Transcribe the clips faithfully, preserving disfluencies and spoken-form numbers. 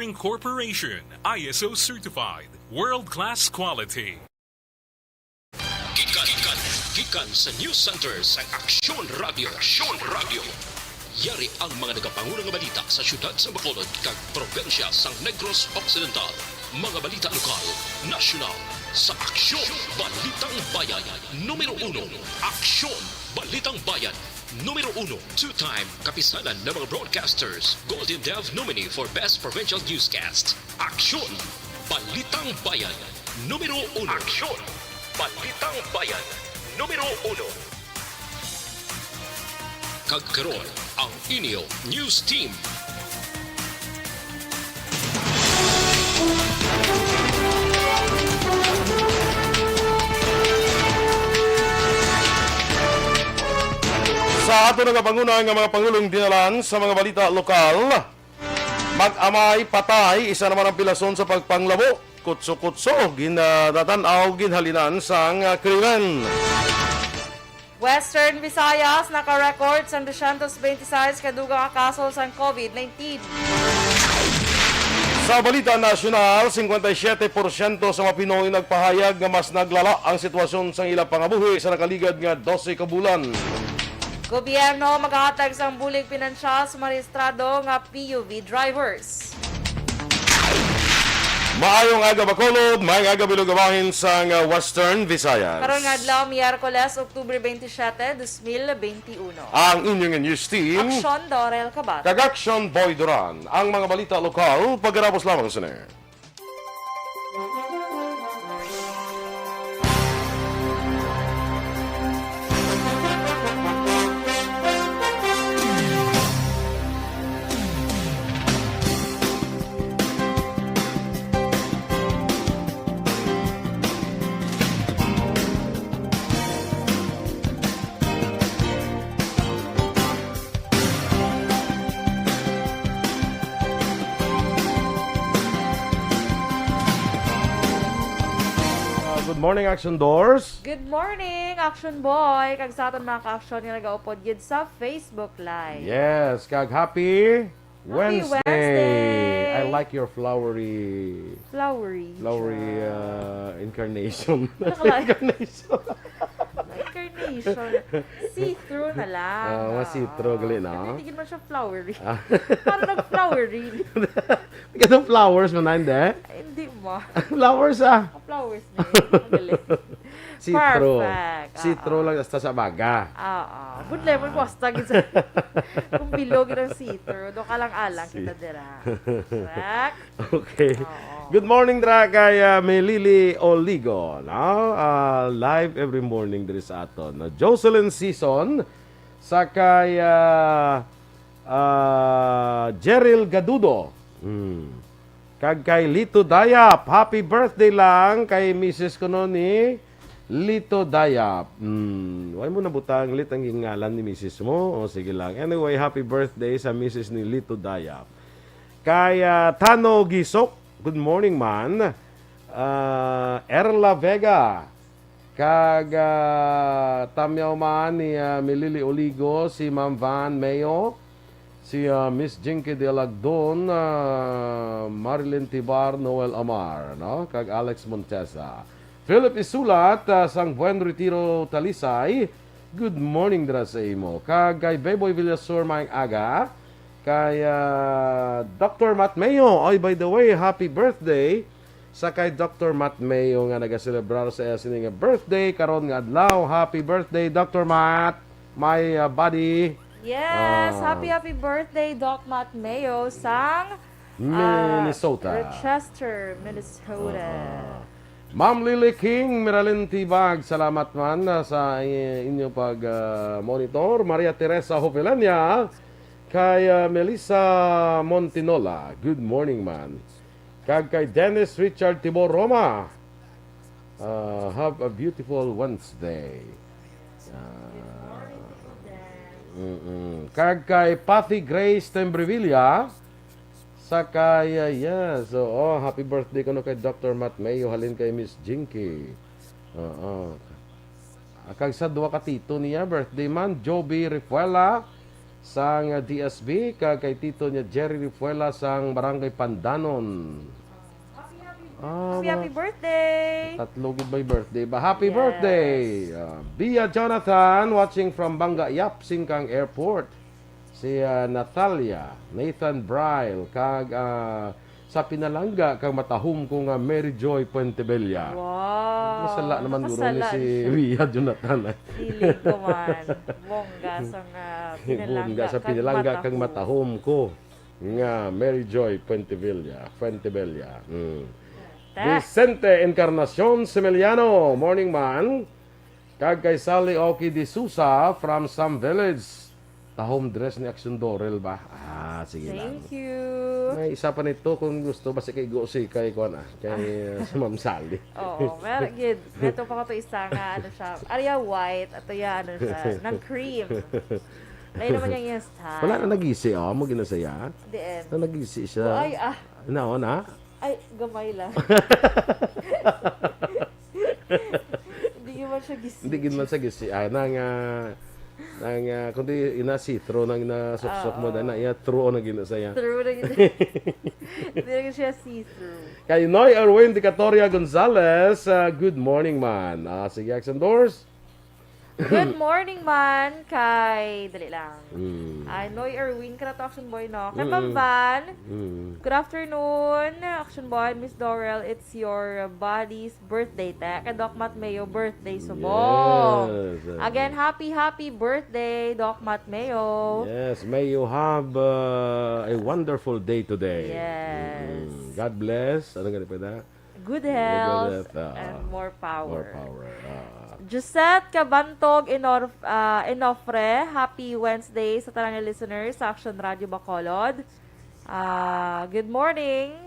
Incorporation, I S O certified, world-class quality. Gikan, gikan, gikan sa News Center sang Aksyon Radio. Aksyon Radio. Yari ang mga nagapanguna nga balita sa siyudad sa Bacolod kag probinsya sang Negros Occidental. Mga balita lokal, nasyonal, sa Aksyon Balitang Bayan. Numero uno, Aksyon Balitang Bayan. Numero uno, two-time kapisanan ng mga broadcasters, Golden Dove nominee for Best Provincial Newscast. Aksyon! Balitang Bayan, numero uno. Aksyon! Balitang Bayan, numero uno. Kag karon, ang inyo news team. Sa ato nagapanguna nga mga pangulong dinalan sa mga balita lokal, mag-amay patay, isa naman ang pilason sa pagpanglabo. Kutso-kutso, ginadatan-aw, ginhalinan sang, ah, krimen. Western Visayas naka-record sang dosyentos benti sais ka dugang nga kaso sang COVID nineteen. Sa balita nasyonal, singkwenta y siyete porsyento sa mga Pinoy nagpahayag nga mas naglala ang sitwasyon sang ilang pangabuhi sa nakaligad nga dose ka bulan. Gobyerno magahatag sang bulig pinansyal sa mga rehistrado nga P U V drivers. Maayong aga, Bacolod. Maayong aga, Bilog Abahin sang, uh, Western Visayas. Karon nga adlaw, Miyerkules, Oktubre twenty-seven, twenty twenty-one. Ang inyong news team, Aksyon Dorel Cabat. Kag Aksyon Boy Duran. Ang mga balita lokal, pagkatapos lamang sini. Ah, good morning, Action Doors. Good morning, Action Boy. Kag sa aton mga ka-action nga nagaupod gid sa Facebook Live. Yes, kag happy Happy Wednesday. Wednesday. I like your flowery, Flowery flowery, siya. Uh, incarnation. Ano ka lang? Incarnation. Incarnation. See-through na lang. Ah, mas Ah, see-through, gali na. Hindi, hindi man siya flowery. Ah. Parang nag-flowery. Ganun flowers mo na, hindi? Ay, hindi mo. Flowers, ah. Flowers na yun. Magaling. See-through. Perfect. See-through Oo. lang, basta sa baga. Oo. Budlay mo, basta gid sa, kung bilog ng see-through, do ka lang alang See- kita dira. Correct? Okay. Oo. Good morning, dra, kay, ah, Melili Oligo, no? Ah, live every morning diri sa aton. Na Jocelyn Season, sa kay, ah, ah, Jeril Gadudo. Hmm. Kag kay Lito Dayap, happy birthday lang kay misis ko no ni Lito Dayap. Hmm, why mo nabutang Lit ang gingalan ni misis mo? O, sige lang. Anyway, happy birthday sa misis ni Lito Dayap. Kay, ah, Tano Gisok, good morning, man. Ah, Erla Vega, kag, ah, tamyaw man ni, ah, Milili Oligo, si Ma'am Van Mayo, si, ah, Miss Jinky de Lagdon, ah, Marilyn Tibar, Noel Amar, no? Kag Alex Montesa. Philip Isulat, ah, sang Buen Retiro, Talisay, good morning dira sa imo. Kag kay Beboy Villasor, maayong aga. Kay, ah, Doctor Matt Mayo, oy, by the way, happy birthday sa kay Doctor Matt Mayo nga nagaselebrar sa iya sini nga birthday karon nga adlaw. Happy birthday, Doctor Matt, my, uh, buddy. Yes, Ah. happy, happy birthday, Doc Matt Mayo, sang, ah, Minnesota. Rochester, Minnesota. Ah. Ma'am Lily King, Miralyn Tibag, salamat man, ah, sa i-, inyo pag, ah, monitor. Maria Teresa Hopelania, kay, ah, Melissa Montinola, good morning, man. Kag kay Dennis Richard Tibor Roma, ah, have a beautiful Wednesday. Ah, mm-mm. Kag kay Pathy Grace Tembrevilla, sa kay, ah, yes, oo, happy birthday kuno kay Doctor Matt Mayo, halin kay Miss Jinky. Oo. Ah, kag sa duha ka tito niya, birthday man, Joby Refuela, sang D S B, kag kay Tito niya Jerry Rifuela sang Barangay Pandanon. Ah, Happy, happy mga birthday! Tatlo gid may birthday ba? Happy Yes. birthday! Ah, Bia Jonathan, watching from Banga Yap, Singkang Airport. Si, ah, Natalia, Nathan Bryle, kag, ah, sa pinalangga kang matahom ko nga Mary Joy Puentebella. Wow. Masala naman guro ni Nakasala si siya. Bia Jonathan, ay. Feeling ko man. Bongga sa nga Bongga pinalangga sa kag pinalangga kang matahom. matahom ko nga Mary Joy Puentevilla, Fuentebella. Mm. Ta. Vicente Encarnacion Semeliano, morning man. Kag kay Sally Oki de Sousa from Sam Village. Tahom dress ni Action Dorel ba? Ah, sige lang. Thank you. May isa pa nito kung gusto, basi kay Go si kay kuan, ah, kay, uh, si Ma'am Sally. Oo, meron gid. Meron pa ko to isa nga, ano siya, area white, ato ya, ano siya, ng cream. Lain naman niya yung style. Wala na nagisi, oh, mo ginasaya. Diin. Na nagisi siya. Ay, ah. Naon, ah? Ay, gamay lang. Hindi man siya gisi. Hindi gid man sa gisi. Ah, nang, ah, nang, ah, kundi ina see-through nang nasuksok mo, Oo. dana iya true na gina saya. True na gina. Hindi na siya see-through. Kay Noy Erwin Dicatoria Gonzalez, ah, good morning, man. Ah, sige, Action Doors. Good morning, man. Kay, dali lang. Mm. Ay, Noy Erwin, karato, Action Boy, no? Kay Mm-mm. Bamban, Mm. good afternoon, Action Boy, Miss Dorel. It's your body's birthday, te. Kay Doc Matt Mayo, birthday, subong. Yes. Again, happy, happy birthday, Doc Matt Mayo. Yes, may you have, uh, a wonderful day today. Yes. Mm. God bless. Ano gani pa na? Good Good health health, ah, and more power. more power, ah. Josette Cabantog Inor-, ah, Inofre, happy Wednesday sa tanan nga listeners sa Action Radio Bacolod. Ah, good morning.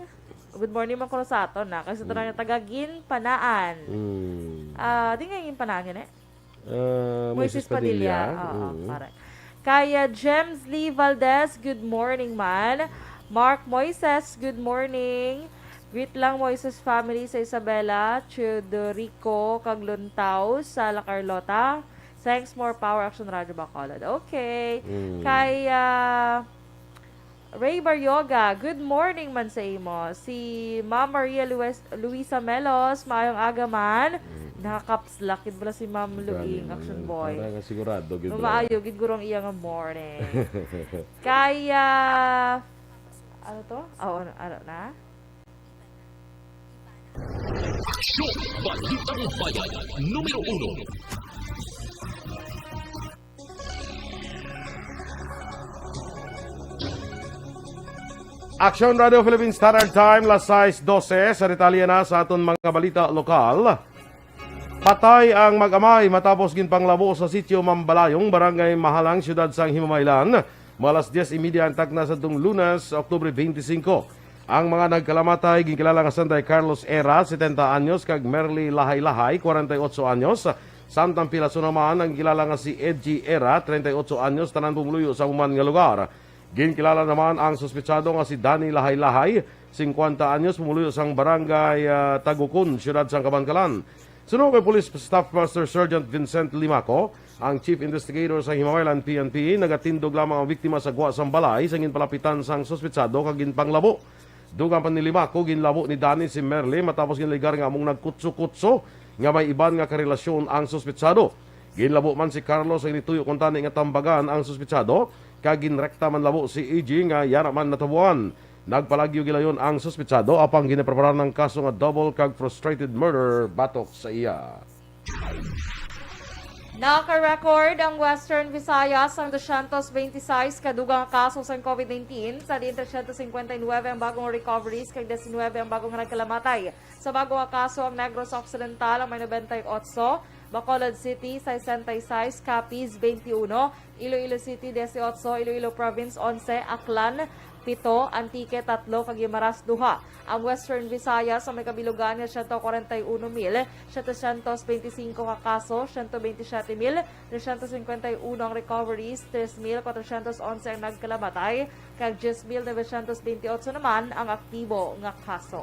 Good morning man kuno sa aton, na. Kay sa tanan nga Mm. taga Ginpanaan. Mm. Ah, di nga Ginpanaan yun, eh? Ah, Moises Moises Padilla. Padilla. Oo, Mm. correct. Kay, ah, James Lee Valdez, good morning, man. Mark Moises, good morning. Greet lang Moises family sa Isabela, Teodorico, kag Luntao sa La Carlota. Thanks, more power, Action Radio Bacolod. Okay. Mm. Kay, ah, Ray Barrioga, good morning man sa imo. Si Ma'am Maria Luis-, Luisa Melos, maayong aga man. Mm. Naka-caps lock gid bala si Ma'am Gani Luing, man, Action eh. Boy. Para nga sigurado gid, Maayo bala. gid guro ang iya nga morning. Kaya, ano to? Oh, ano, ano na? Aksyon! Balitang Bayan, numero uno. Action Radio Philippine Standard Time, las sais dose. Sa detalye na sa aton mga balita lokal. Patay ang mag-amay matapos ginpanglabo sa sitio Mambalayong, Barangay Mahalang, siyudad sang Himamaylan. Mga alas diez y media ang takna sa tung Lunes, Oktubre twenty-five. Ang mga nagkalamatay ginkilala nga Sanday Carlos Era, setenta anyos, kag Merly Lahay-Lahay, kwarenta y otso anyos. Samtang pilaso naman ang kilala nga si Edgy Era, treinta y ocho anyos, tanan pumuluyo sa human nga lugar. Ginkilala naman ang suspetsado nga si Danny Lahay-Lahay, singkwenta anyos, pumuluyo sang barangay, ah, Tagukon, siyudad sang Kabankalan. Suno kay Police Staff Master Sergeant Vincent Limaco, ang Chief Investigator sa Himamaylan P N P, nagatindog lamang ang biktima sa gwa sang balay sa ginpalapitan sang suspetsado kag ginpanglabo. Dugang pa ni Limaco, ginlabo ni Danny si Merly matapos ginligar nga among nagkutso-kutso nga may iban nga karelasyon ang suspetsado. Ginlabo man si Carlos sa ginituyo kuntani nga tambagan ang suspetsado, kag ginrekta man labo si E G nga yara man natabuan. Nagpalagyo gilayon ang suspetsado, apang ginapreparar ang kaso nga double kag frustrated murder batok sa iya. Naka-record ang Western Visayas sang dosyentos beintiseis ka dugang nga kaso sang COVID nineteen, sa diin tresyentos singkwenta y nuebe ang bagong recoveries kag diesinuebe ang bagong nagkalamatay. Sa bagong nga kaso, ang Negros Occidental ang may nobenta y otso, Bacolod City, sesenta y seis, Capiz, beintiuno, Iloilo City, dieciocho, Iloilo Province, onse, Aklan, pito, Antique, tatlo, kag Guimaras, duha. Ang Western Visayas ang may kabilugan nga siyento kwarenta y uno mil setecientos beintisinko ka kaso, siyento beintisyete mil tresyentos singkwenta y uno ang recoveries, tres mil kwatrosyentos onse ang nagkalamatay, kag diyes mil novecientos bentiocho naman ang aktibo nga kaso.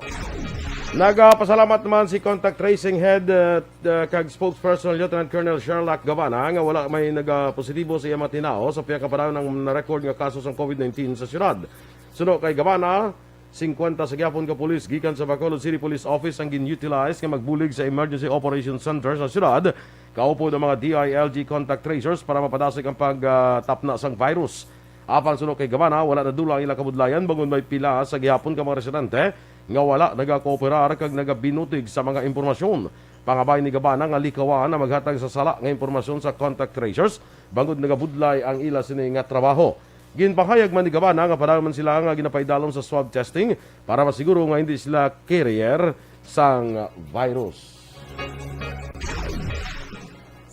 Nagapasalamat naman si Contact Tracing Head, uh, uh, kag Spokesperson Lieutenant Colonel Sherlock Gabana nga wala may nagapositibo sa iya mga tinawo sa pihak nga padayon ang na-record nga kaso sang covid nineteen sa siyudad. Suno kay Gabana, singkwenta sa gihapon ka pulis gikan sa Bacolod City Police Office ang gin-utilize nga magbulig sa Emergency Operations Center sa siyudad, kaupod ang mga D I L G contact tracers para mapadasig ang pagtapna sang virus. Apan suno kay Gabana, wala nadula ang ilang kabudlayan bangod may pila sa gihapon ka mga residente nga wala nagakooperar kag nagabinutig sa mga impormasyon. Pangabay ni Gabana nga likawan ang maghatag sa sala nga impormasyon sa contact tracers bangod nagabudlay ang ila sini nga trabaho. Ginpahayag man ni Gabana nga padayon man sila nga ginapaidalom sa swab testing para masiguro nga hindi sila carrier sang virus.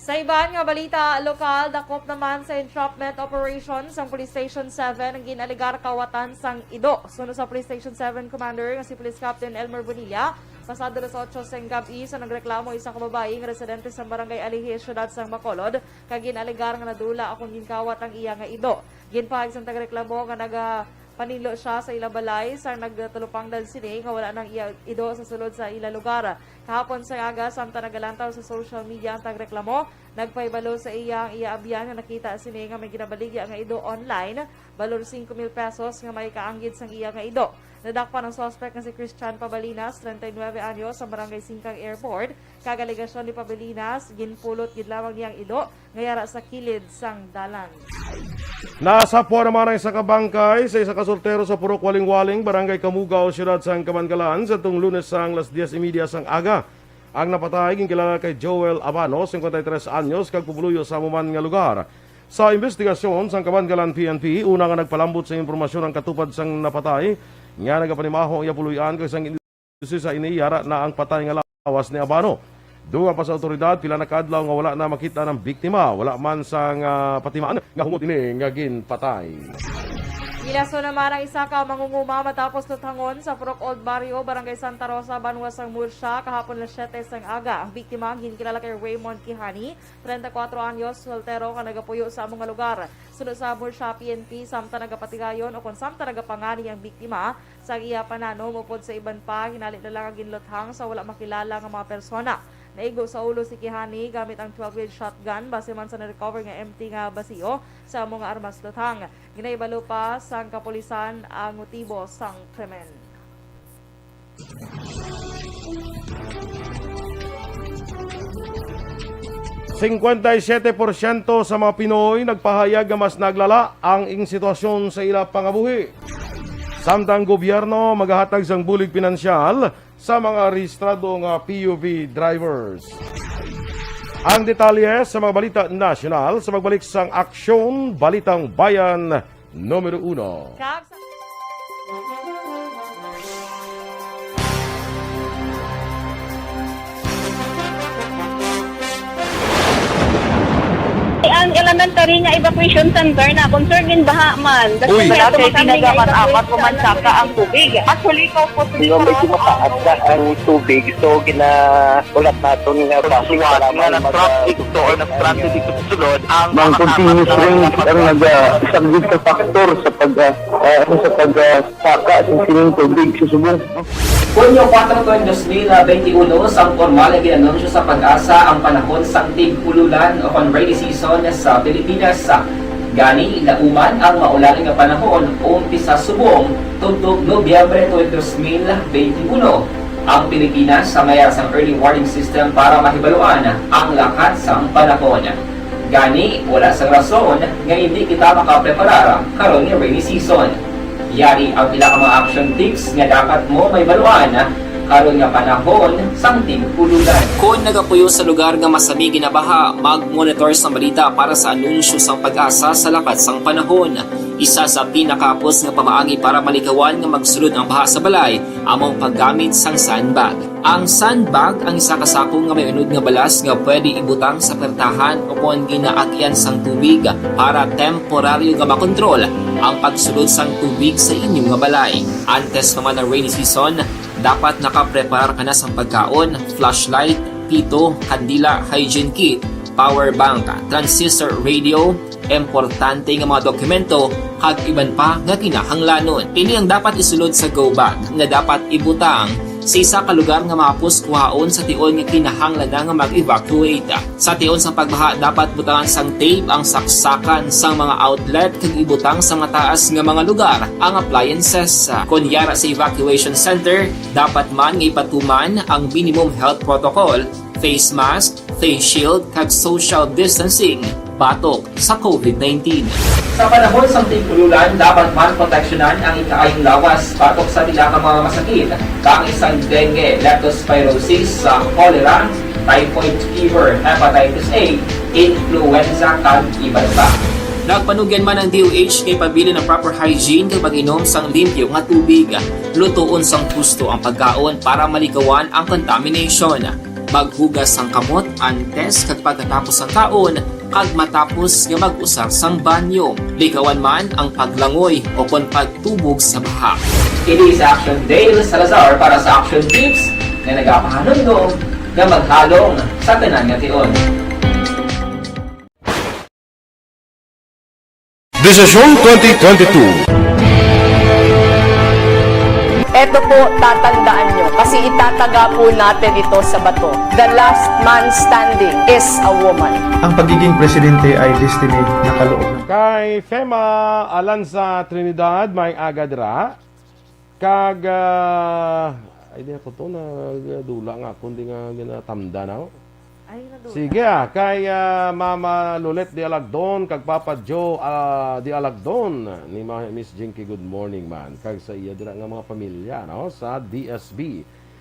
Sa iban nga balita lokal, dakop naman sa entrapment operation sang Police Station seven ang gin-alegar kawatan sang ido. Suno sa Police Station seven Commander nga si Police Captain Elmer Bonilla, pasado alas otso sang gab-i sa nagreklamo isa ka babayi nga residente sa Barangay Alihi, Siyudad sang Bacolod, kag gin-alegar nga nadula akon ginkawat ang iya nga ido. Ginpahayag sang tagareklamo nga nagapaninlo sia sa ila balay sang nagtalupangdan sini nga wala nang iya ido sa sulod sa ila lugar. Kahapon sa aga, samtang nagalantaw sa social media ang tagreklamo, nagpahibalo sa iya ang iya abyan nga nakita sini nga may ginabaligya nga ido online, balor singko mil pesos nga may kaanggid sang iya nga ido. Nadakpan ang suspek nga si Christian Pabalinas, treinta y nueve anyos, sa Barangay Singkang Airport, kag alegasyon ni Pabalinas, ginpulot gid lamang niya ang ido nga yara sa kilid sang dalan. Nasapwan naman ang isa ka bangkay sa isa ka soltero sa Purok Waling-Waling, Barangay Kamugaw, Siyudad sang Kabankalan, sa tung Lunes sang alas diez y media sang aga. Ang napatay ginkilala kay Joel Abano, singkwenta y tres anyos, kag pumuluyo sa amo man nga lugar. Sa imbestigasyon sang Kabankalan P N P, una nga nagpalambot sa impormasyon ang katupad sang napatay nga nagapanimaho ang iya puloy-an, kag sang Sa ini, yara na ang patay nga lawas ni Abano. Dugang pa sa awtoridad, pila na ka adlaw nga wala na makita ang biktima. Wala man sang patimaan nga hugot ini nga ginpatay. Gilason naman ang isa ka mangunguma matapos luthangon sa Purok Old Barrio, Barangay Santa Rosa, banwa sang Murcia, kahapon alas siyete sang aga. Ang biktima ginkilala kay Raymond Kihani, treinta y cuatro anyos, soltero nga nagapuyo sa amo nga lugar. Suno sa Murcia P N P, samtang nagapatigayon o kon samtang nagapangani ang biktima, sa iya pananom upod sa iban pa, hinali na lang ang ginluthang sa wala makilala nga mga persona. Naigo sa ulo si Kihani gamit ang twelve gauge shotgun, base man sa na-recover nga empty nga basiyo sa amo nga armas luthang. Ginahibalo pa sang kapulisan ang motibo sang krimen. Singkwenta y siyete porsyento sa mga Pinoy nagpahayag nga mas naglala ang ing sitwasyon sa ila pangabuhi. Samtang gobyerno magahatag sang bulig pinansyal sa mga rehistrado nga P U V drivers. Ang detalye sa mga balita nasyonal sa pagbalik sang Aksyon Balitang Bayan Numero Uno. Kag sa Ang elementary nga evacuation center na concern in baha man. Uy. Wala kay pinagaman apat ko man saka ang tubig. Actually, ko po Medyo mataas na ang tubig, so gina-, ulat naton nga basi nga kailangan na mag-, traffic to or nag-traffic dito sa sulod ang Bang continuous rain ang naga-, isa gid ka factor sa pag, ah, ah, ano, sa pag, ah, saka sa sining tubig sa subong. Hunyo kuwatro, dos mil benti uno, sang pormal nga gin-anunsyo sa PAGASA ang panahon sang tig-ululan o kon rainy season sa Pilipinas. Gani, lauman ang maulan nga panahon, umpisa subong tudtog Nobyembre twenty, dos mil benti uno. Ang Pilipinas may ara sang early warning system para mahibaluan ang lakat sang panahon. Gani, wala sang rason nga indi kita makapreparar karon nga rainy season. Yari ang pila ka mga action tips nga dapat mo mahibaluan karon nga panahon sang tig-ululan. Kon nagapuyo sa lugar nga masami ginabaha, mag-monitor sang balita para sa anunsyo sang PAGASA sa lakat sang panahon. Isa sa pinakahapos nga pamaagi para malikawan nga magsulod ang baha sa balay amo ang paggamit sang sandbag. Ang sandbag ang isa ka sako nga may unod nga balas nga pwede ibutang sa pertahan o kon ginaagyan sang tubig para temporaryo nga makontrol ang pagsulod sang tubig sa inyo nga balay. Antes pa man ang rainy season, dapat nakapreparar ka na sang pagkaon, flashlight, pito, kandila, hygiene kit, power bank, transistor radio, importante nga mga dokumento, kag iban pa nga kinahanglanon. Ini ang dapat isulod sa go bag nga dapat ibutang sa isa ka lugar nga mahapos kuhaon sa tion nga kinahanglan na nga mag-evacuate. Sa tion sang pagbaha, dapat butangan sang tape ang saksakan sang mga outlet kag ibutang sa mataas nga mga lugar ang appliances. Kon yara sa evacuation center, dapat man nga ipatuman ang minimum health protocol, face mask, face shield, kag social distancing batok sa covid nineteen. Sa panahon sang tig-ululan, dapat man proteksyonan ang ikaayong lawas batok sa pila ka mga masakit, kaangay sang dengue, leptospirosis, sa cholera, typhoid fever, hepatitis A, influenza, kag iban pa. Nagpanugyan man ang D O H nga ipabilin ang proper hygiene kag pag-inom sang limpyo nga tubig. Lutoon sang husto ang pagkaon para maligawan ang contamination. Maghugas sang kamot antes kag pagkatapos sang kaon, kag matapos nga mag-usar sang banyo. Ligawan man ang paglangoy o kon pagtubog sa baha. Ini si Action Dale Salazar para sa Action Tips nga nagapahanumdom nga maghalong sa tanan nga tion. Desisyon twenty twenty-two. Eto po, tatandaan nyo, kasi itataga po natin ito sa bato. The last man standing is a woman. Ang pagiging presidente ay destiny na kaloob ng Kay Fema Alanza Trinidad, may aga dira. Kag, ah, ay, di ako to, nadula nga akon di nga ginatamda na. Ay, nadula. Sige, ah, kay, ah, Mama Lolet de Alagdon, kag Papa Joe, ah, de Alagdon, ni Ma-, Miss Jinky, good morning man. Kag sa iya dira nga mga pamilya, no, sa D S B.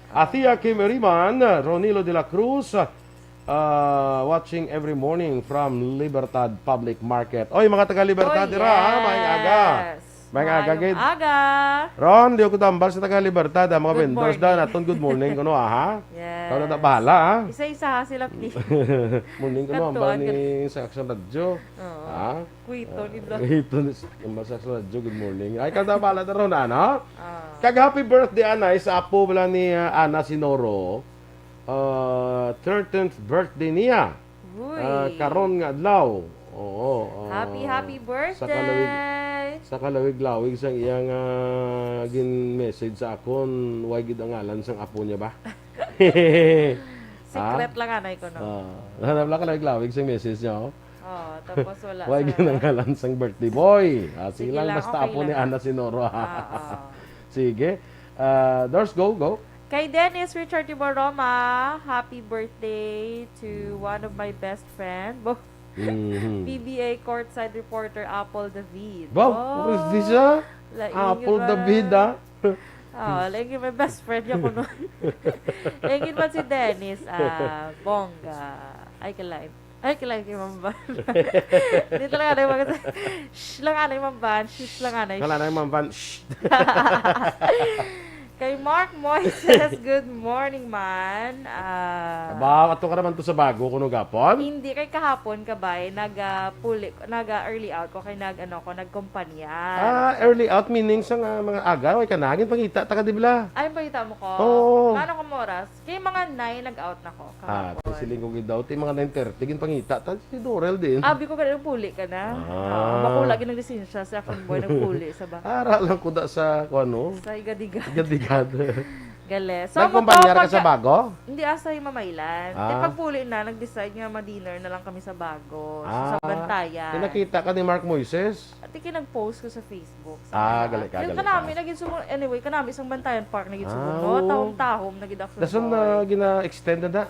Athea Kim Eriman, Ronilo de la Cruz, ah, watching every morning from Libertad Public Market. Oy, mga taga Libertad Oh, dira, ha? Maayong aga. yes. Maayong aga, Maayong gid. aga. Ron, di ako tambal sa taga Libertad, ha? Mga Good vendors da, morning. naton good morning, kuno, ha? Yes. Ikaw na ta bahala, ha? Isa-isa, ha, sila, please. Morning, kuno, Kanto, ambal ni agad. sa Action Radyo. Oo. Ha? Kuwito ni Blas. Ito ni sa, ambal sa Action Radyo, good morning. Ay, ikaw na bahala, ta, Ron, ano? Ah. Kag happy birthday, anay, sa apo bala ni, ah, Ana Sinoro. Ah, thirteenth birthday niya. Uy. Ah, karon nga adlaw. Oo, ah, Happy, happy sa kalawig, birthday! sa kalawig-lawig sang iyang, ah, gin-message sa akon, way gid ang ngalan sang apo niya ba? Secret Ha? lang, anay ko, no? Ah, wala lang kalawig-lawig sang message niya, oh. Oh, tapos wala Way sa gid ang ngalan sang birthday boy. Ah, sige Sige lang, lang, basta okay apo lang. ni Ana Sinoro, ha? Ah, ah. Sige. Ah, Dors, go, go. Kay Dennis Richard Tiboroma, happy birthday to one of my best friend, Bo-, Mhm. P B A courtside reporter Apple David. Wow, Oh, Rosdisha? laingon Apple ba? David, ah. Oh, laingon my best friend niya kuno. Laingon man si Dennis, ah, bongga. Ay, kalain. Ay, kalain kay Ma'am Van. Dito lang anay mga, shh lang anay, Ma'am Van. Shh lang anay. Wala na yung Ma'am Van. Shh. Kay Mark Moises, good morning, man. Ah, Aba, ato ka naman to sa bago, kuno gapon? Hindi, kay kahapon, kabay, naga-puli, naga-early out ko, kay nag, ano ko, nagkumpanya. Ah, early out, meaning sa nga mga aga, way ka na, gin pangita, ta ka, di bala? Ay, ang pangita mo ko? Oo. Ano ka mo oras? Kay mga nine, nag-out na ko, Ah, kahapon. Siling ko gid daw, ti mga nine thirty, gin pangita, ta, Si Dorel din. Abi ko, ganun, puli ka na. Ah. Ah, bakula, ginaglisensya sa akong boy, nagpuli sa ba? Ara lang ko da sa, kung ano, Sa Igadiga. Igadiga. Gale. So, Nagkumpanyar ka moto sa pag- bago? Hindi, asa yung Mamaylan. Ah. Yung pagpuli na, nag-decide nga ma-dinner na lang kami sa bago. So, sa Ah. Bantayan. Yung nakita ka ni Mark Moises? At yung nag-post ko sa Facebook. Sa Ah, mga gali ka, Yung gali kanami, ka. naging sumo-, anyway, kanami isang Bantayan Park, naging Ah, sumo-, oo. tahom-tahom, naging Dason na gina-extend na na.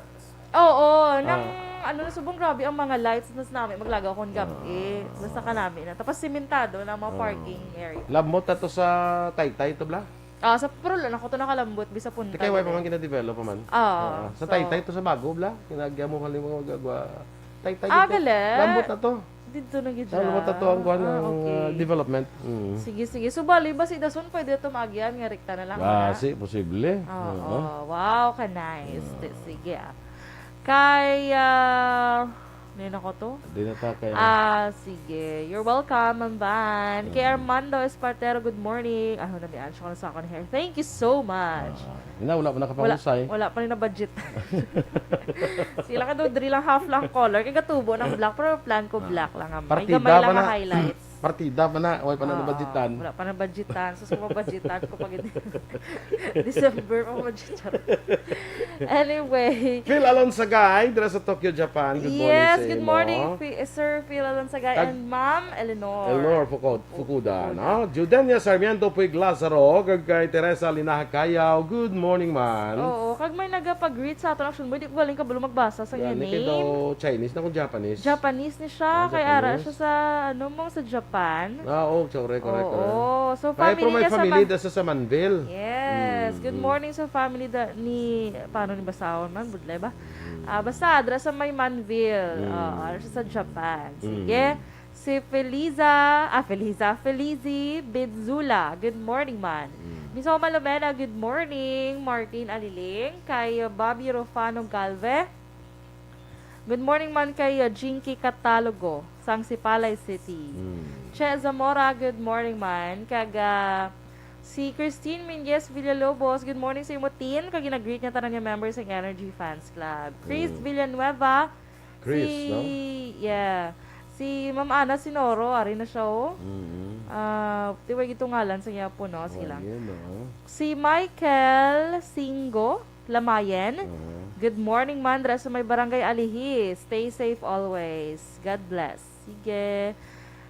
Oo, nang Ah. ano na, subong grabe ang mga lights na sa nami, maglagaw kon gabi. Ah. Basta kanami na. Tapos simentado na ang mga Ah. parking area. Lambot na to sa Taytay to, bla? Ah, sa, pero wala na ko to nakalambot, bisa punta Di kay wala pa gid. man gina-develop pa man. Ah, Ah, sa so Taytay to sa bago, bla? Kinagya mo halimbawa magagwa. Taytay Ah, dito. gali? Lambot na to. Dito na gid siya. Lambot na to ang kuwan Ah, ng, okay. ah, development. Mm. Sige, sige. So, bali, basi dason pwede ito maagyan nga rekta na lang, Ah, wala? si, posible. Oo. Oo. Wow, ka nice. Mm. T-, sige, ah. Kay, ah, Ngayon ako to. Di na ta kaya. Ah, sige. You're welcome, Ma'am Van. Kay Mm. Armando Espartero, good morning. Ah, namian siya ko na sa akong hair. Thank you so much. Ah, yun na, wala pa Wala, nakapahusay. Wala pa rin na budget. Sila ka daw, diri lang half lang color. Kaya gatubo ng black, pero plan ko Ah. black lang. Ang may Partida gamay pa lang na. Ang highlights. Partida pa na, way pa na Ah, nabudgetan. Wala pa na budgetan. Sus, kung mabudgetan ko pag December pa budget. Anyway. Phil Alonsagay, dira sa Tokyo, Japan. Good morning Yes, sa good imo. Morning, Phi-, Sir Phil Alonsagay Kag and Ma'am Eleanor. Eleanor Fuku-, Fukuda, Fukuda. No? Judenia Sarmiento Puig Lazaro, kag kay Teresa Linaha Cayaw. Good morning, man. Oo, kag may nagapag-greet sa aton, action boy, di ko galing kabalo magbasa sa Gani iyang kay name. Daw Chinese na kung Japanese. Japanese ni siya, Ah, kay ara Japanese. Siya sa, ano mo, sa Japan. Ah, oo, correct, correct, correct. Oo, so Kaya family from my niya sa family, Man- da sa, sa Manville. Yes, Mm, good mm. Morning sa family da, ni, paano ni basahon man, budlay ba? Mm. Ah, basta, adra sa may Manville. Mm. Oo, adra siya sa Japan. Sige. Mm. Si Feliza, ah, Feliza, Felizi Benzula. Good morning, man. Mm. Miss Oma Lumena, good morning. Martin Aliling, kay Bobby Rufano Galve. Good morning man kay, uh, Jinky Catalogo, sang Sipalay City. Mm. Che Zamora, good morning man. Kag, uh, si Christine Mendez Villalobos, good morning sa imo team. Kag ginag-greet niya tanan nga members sang Energy Fans Club. Chris Mm. Villanueva, Chris, si, no? Yeah. Si Ma'am Ana Sinoro, ari na siya, oh. Mm-hmm. Ah, tiwag ito ngalan sa iya po, no? Sige Oh, lang. Yun, no? Si Michael Singo, Lamayen. Mhm. Good morning, man, dira sa may Barangay Alihi. Stay safe always. God bless. Sige.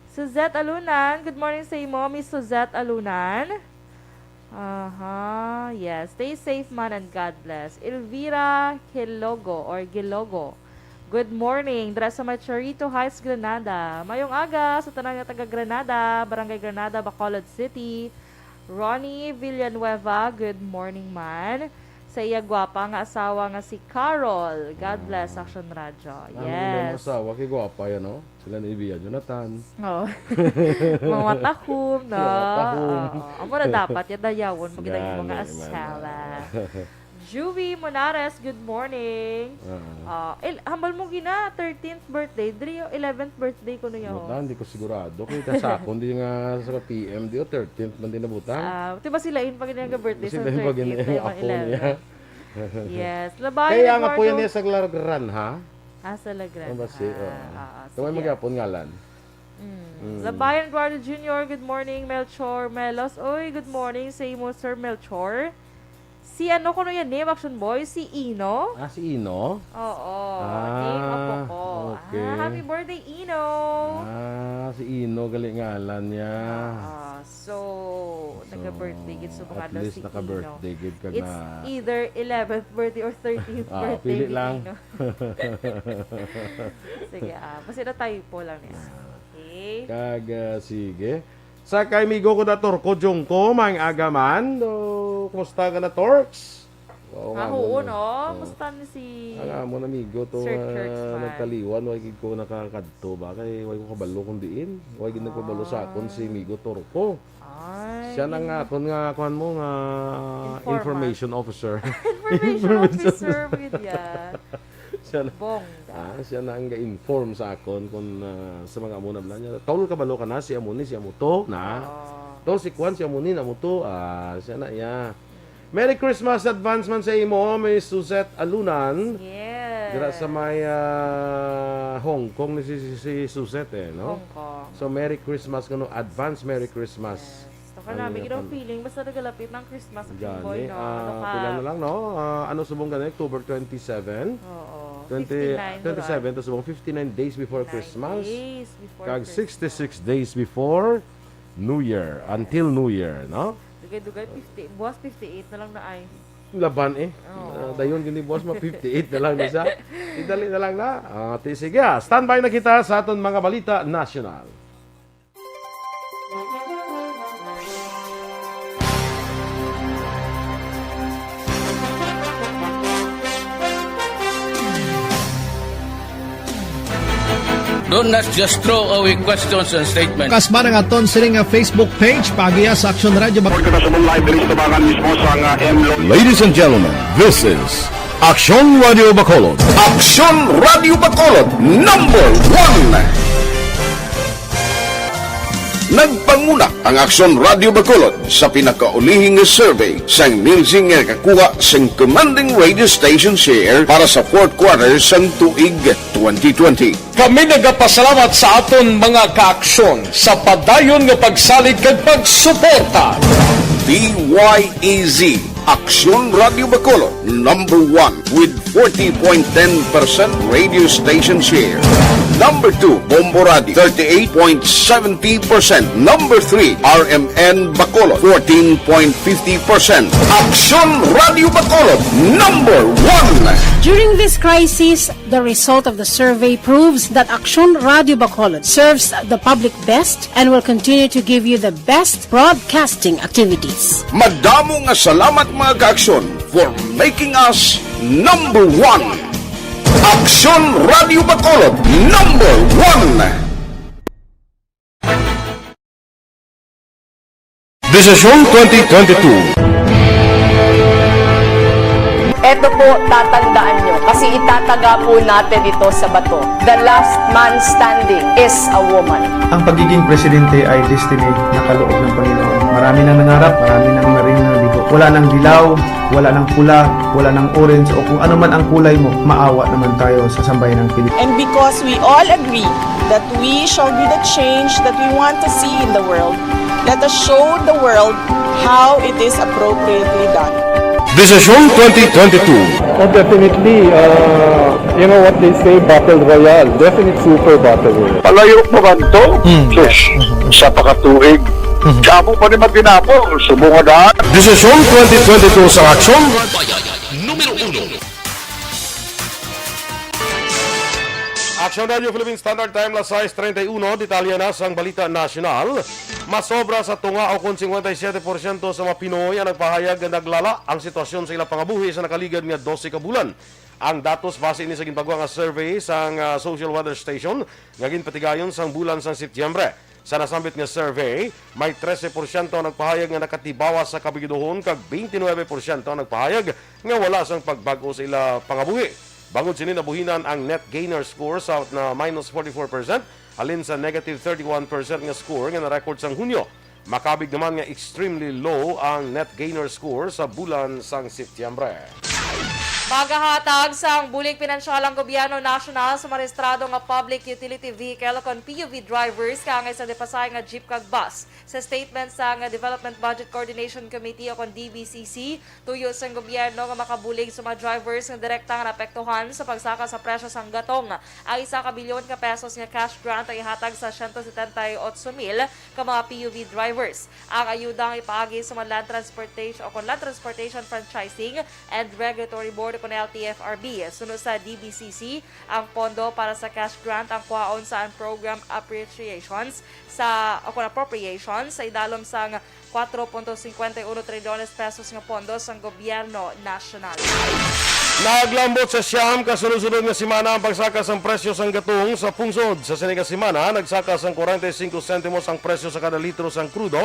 Suzette Alunan, good morning sa imo, Miss Suzette Alunan. Aha, yes. Stay safe, man, and God bless. Elvira Gilogo or Gilogo. Good morning. Dira sa may Chorrito Heights, Granada. Mayong aga sa tanan nga taga Granada, Barangay Granada, Bacolod City. Ronnie Villanueva, good morning, man. Sa iya gwapa nga asawa nga si Carol. God bless, Mm. Action Radyo. Ang ilang Yes. asawa, kay gwapa yan, no? Sila ni Ibiya Jonathan. Oo. Mga matahom, no? Mga matahom. Oo. Amo na dapat, yan dayawon mo gid ang Gani, mga man. Asawa. Juvie Monares, good morning. Oo. Ah, el-, hambal mo gina, thirteenth birthday. Diri, eleventh birthday ko na yun. Buta, hindi ko sigurado. Kaya sa akon, di nga sa P M D o thirteenth man din nabutang. Ah, di ba sila yun pag nga birthday sa Sila yun pag thirteenth, yun, na yung apo eleven? Niya. Yes. Labayan Kaya nga po Eduardo. Yan eh, sa Lagran, ha? Ah, sa Lagran. Ang basi, Ah, oo. ah, ah, Kaway sige. Magyapon ngalan. Mm. Mm. Labayan Eduardo Junior, good morning. Melchor Melos, oy, good morning sa imo, Sir Melchor. Si ano kuno yan name, Action Boy? Si Ino? Ah, si Ino? Oo, Ah, name apo ko. Okay. Ah, happy birthday, Ino! Ah, si Ino, gali ngalan niya. Ah, so, So, nag-birthday gid sa at mga least si Ino. Naka-birthday gid ka It's na. Either eleventh birthday or thirteenth Ah, birthday pili ni lang. Ino. Sige, ah, basta na typo lang niya. Ah. Okay. Kag, ah, sige. Sa kay amigo ko na Torco Jungco, maayong aga man. Do, kumusta ka na, Torks? Wow, Ah, nga mo oo, na. No? Oh. Kumusta ni si Ang amo na amigo to, Sir ah, Kirksman? Nagtaliwan, wa gid ko nakakadto ba? Kay wa ko kabalo kung diin. Wa gid nagpabalo sa akon si Ah. Amigo Torco. Ay. Siya na nga, akon nga, kuwan mo nga Informa. Information officer. Information Information officer, officer. Gid ya. Siya na, Bongga. Ah, siya na ang ga-inform sa akon kung, ah, sa mga amo na bala niya. Tol, kabalo ka na, si amo ni, si amo to, na. Oo. Tol, si Kwan, si amo ni, na mo to. Ah, siya na, iya. Merry Christmas advance man sa imo, Miss Suzette Alunan. Yes. Dira sa may, ah, Hong Kong ni si, si, si Suzette, eh, no? Hong Kong. So, Merry Christmas, kuno, advance Merry Christmas. Yes. Taka Ano namin, yun, you know, pan- feeling, basta nagalapit ng Christmas, Action Gani, Boy, no? ah, Ano ka? Pila na lang, no? Ah, ano subong gani? October twenty-seven? Oo. Twenty, fifty-nine, twenty-seven, right? To subong fifty-nine days before Nine Christmas. Days before Kag Christmas. Sixty-six days before New Year, until New Year, no? Dugay-dugay, fifty, buwas fifty-eight na lang na ay. Laban eh. Oo. Ah, dayon gini buwas, ma fifty-eight na lang na siya. Idali na lang na. Ah, ti-, sige, ah, standby na kita sa aton mga balita nasyonal. Don't not just throw away questions and statements. Kasman ang aton sini nga Facebook page, paagiha sa Action Radio. Report ko na sa mong live diri sa Tubangan mismo sa nga M Lo- Ladies and gentlemen, this is Aksyon Radio Bacolod. Aksyon Radio Bacolod, number one. Nagpanguna ang Aksyon Radio Bacolod sa pinakaulihi nga survey sang Nielsen nga nakakuha sang commanding radio station share para sa fourth quarter sang tuig twenty twenty. Kami nagapasalamat sa aton mga kaaksyon sa padayon nga pagsalig kag pagsuporta. D Y E Z, Aksyon Radio Bacolod, number one with forty point ten percent radio station share. Number two, Bombo Radio, thirty-eight point seventy percent. Number three, R M N Bacolod, fourteen point fifty percent. Aksyon Radio Bacolod, number one. During this crisis, the result of the survey proves that Aksyon Radio Bacolod serves the public best and will continue to give you the best broadcasting activities. Madamo nga salamat, mga kaaksyon, for making us number one. Aksyon Radio Bacolod, number one. Desisyon twenty twenty-two. Eto po, tatandaan nyo, kasi itataga po natin ito sa bato. The last man standing is a woman. Ang pagiging presidente ay destiny na kaloob ng Panginoon. Marami nang nangarap, marami nang naring nabigo. Wala nang dilaw, wala nang pula, wala nang orange, o kung ano man ang kulay mo, maawa naman tayo sa sambayanang Pilipino. And because we all agree that we shall be the change that we want to see in the world, let us show the world how it is appropriately done. Desisyon twenty twenty-two. Oh, definitely, uh, you know what they say, battle royale. Definitely super battle royale. Palayo mo kanto, Hmm. sus, sa pakatuig. Hmm. Damo pa ni Matinabo, subong nga daan. Desisyon twenty twenty-two sa Aksyon. Bayan, numero uno. Aksyon Radio Philippine Standard Time, las sais treinta y uno, detalye na sang balita nasyonal. Masobra sa tunga o kon cincuenta y siete por ciento sa mga Pinoy ang nagpahayag nga naglala ang sitwasyon sa ilang pangabuhi sa nakaligad nga dose ka bulan. Ang datos base ini sa ginpagwa nga survey sang, ah, Social Weather Station nga ginpatigayon sang bulan sang Setyembre. Sa nasambit nga survey, may trese porsyento ang nagpahayag nga nakatibawas sa kabigiduhon kag twenty-nine porsyento ang nagpahayag nga wala sang pagbag-o sa ila pangabuhi. Bangod sini, nabuhinan ang net gainer score sa na minus forty-four percent halin sa negative thirty-one percent nga score nga na-record sang Hunyo. Makabig naman nga extremely low ang net gainer score sa bulan sang Setyembre. Magahatag sang bulig pinansyal ang gobyerno nasyonal sa mga rehistrado nga public utility vehicle o kon P U V drivers kaangay sa dipasay nga jeep kag bus. Sa statement sang Development Budget Coordination Committee o kon D B C C, tuyo sang gobyerno nga makabulig sa mga drivers nga direkta nga naapektuhan sa pagsaka sa presyo sang gatong. Ang isa ka bilyon ka pesos nga cash grant ang ihatag sa siyento setenta y otso mil ka mga P U V drivers. Ang ayuda ang ipaagi sa mga Land Transportation o kon Land Transportation Franchising and Regulatory Board o kon L T F R B. Suno sa D B C C, ang pondo para sa cash grant ang kuhaon sa ang program appreciations sa, o kon appropriations sa idalom sang kwatro punto cincuenta y uno trilyones pesos nga pondo sang gobyerno nasyonal. Naglambot sa siyam ka sunod-sunod nga semana ang pagsaka sang presyo sang gatong sa pungsod. Sa sini nga semana, nagsaka sang kwarenta y singko sentimos ang presyo sa kada litro sang krudo,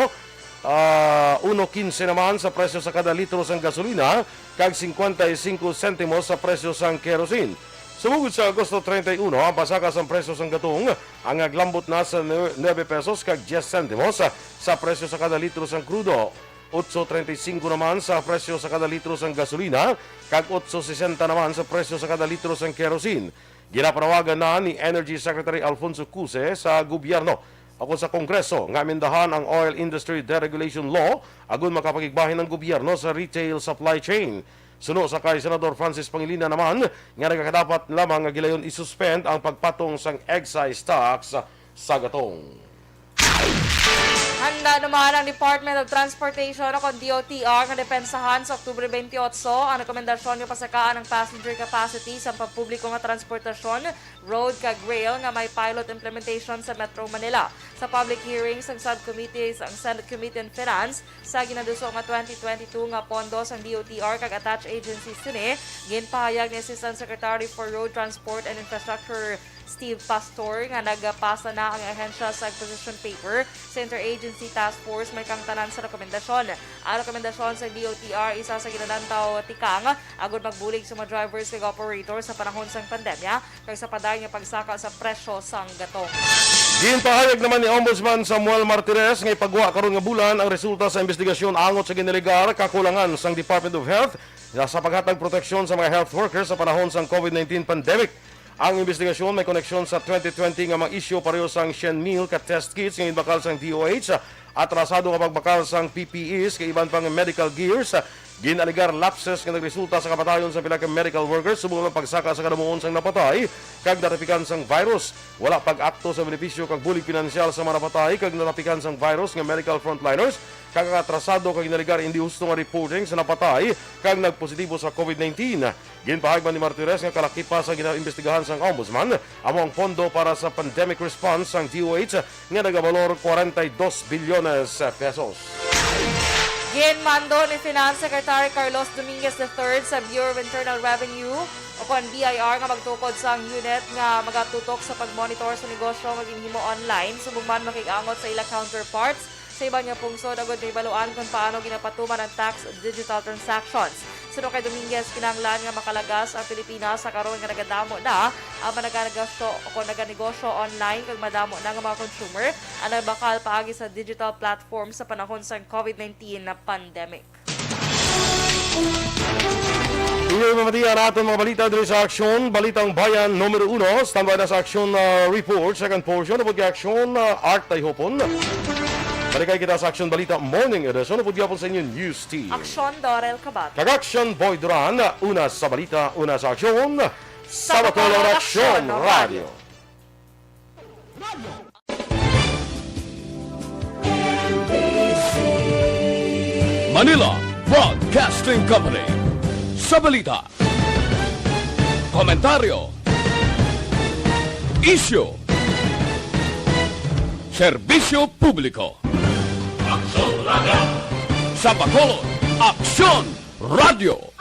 ah, uno quince naman sa presyo sa kada litro sang gasolina, kag cincuenta y cinco sentimos sa presyo sang kerosene. Sumugod sa Agosto treinta y uno, ang pagsaka sang presyo sang gatong ang naglambot na sa nue-, nuebe pesos kag diez sentimos sa presyo sa kada litro sang krudo, otso treinta y cinco naman sa presyo sa kada litro sang gasolina, kag otso sesenta naman sa presyo sa kada litro sang kerosene. Ginapanawagan na ni Energy Secretary Alfonso Cuse sa gobyerno o kon sa Kongreso nga amendahan ang Oil Industry Deregulation Law agod makapakigbahin ang gobyerno sa retail supply chain. Suno sa kay Senador Francis Pangilinan naman nga nagakadapat lamang nga gilayon isuspend ang pagpatong sang excise tax sa gatong. Handa naman ang Department of Transportation o kon D O T R nga depensahan sa Oktubre twenty-eight ang rekomendasyon nga pasakaan ang passenger capacity sa pampubliko nga transportasyon, road kag rail nga may pilot implementation sa Metro Manila. Sa public hearing sang subcommittee sang Senate Committee on Finance sa ginaduso nga twenty twenty-two nga pondo sang D O T R kag attached agencies sini, ginpahayag ni Assistant Secretary for Road Transport and Infrastructure Steve Pastor nga nagpasa na ang ahensya sa position paper sa Interagency Task Force may kang tanan sa rekomendasyon. Ang rekomendasyon sa D O T R isa sa ginalantaw tikang agud magbulig sa mga drivers kag operator sa panahon sang pandemya kag sa padayon nga pagsaka sa presyo sang gatong. Ginpahayag naman ni Ombudsman Samuel Martires nga ipagwa karon nga bulan ang resulta sa investigasyon angot sa ginalegar kakulangan sang Department of Health sa paghatag proteksyon sa mga health workers sa panahon sang COVID nineteen pandemic. Ang investigasyon may koneksyon sa twenty twenty nga mga isyu pareho sang siyam mil ka test kits nga ginbakal sang D O H, atrasado nga pagbakal sang P P Es kag iban pang medical gears. Ginalegar lapses nga nagresulta sa kamatayon sa pila ka medical workers subong ang pagsaka sa kadamuon sang napatay kag natapikan sang virus. Wala pag-akto sa benepisyo kag bulig pinansyal sa mga napatay kag natapikan sang virus nga medical frontliners, kag ang atrasado kag ginalegar hindi husto nga reporting sa napatay kag nagpositibo sa COVID nineteen. Ginpahayag man ni Martires nga kalaki pa sa ginaimbestigahan sang Ombudsman amo ang pondo para sa pandemic response sang D O H nga nagabalor forty-two bilyones pesos. Ginmando ni Finance Secretary Carlos Dominguez the third sa Bureau of Internal Revenue o kon B I R nga magtukod sang unit nga magatutok sa pagmonitor sa negosyo nga ginhimo online subong man makig-angot sa ila counterparts sa iban nga pungsod agud mahibaluan kon paano ginapatuman ang tax digital transactions. Suno kay Dominguez, kinahanglan nga makalagas ang Pilipinas sa karon nga nagadamo na ang mga naganegosyo o kon naganegosyo online kag madamo na nga mga consumer ang nagbakal paagi sa digital platform sa panahon sang COVID nineteen na pandemic. Inyo mapatiya ang aton mga balita diri sa Aksyon, Balitang Bayan numero uno. Standby na sa Aksyon, ah, Report, second portion. Upod kay Aksyon, ah, Art Tayhopon. Balikay kita sa Aksyon Balita Morning Edition. Upod gyapon sa inyo News Team. Aksyon, Dorel Kabat. Kag Aksyon, Boy Duran. Una sa balita, una sa aksyon. Sa Bacolod, Aksyon Radio. Manila Broadcasting Company. Sa balita, komentaryo, isyu, serbisyo publiko. Aksyon Radio. Sa Bacolod, Aksyon Radio.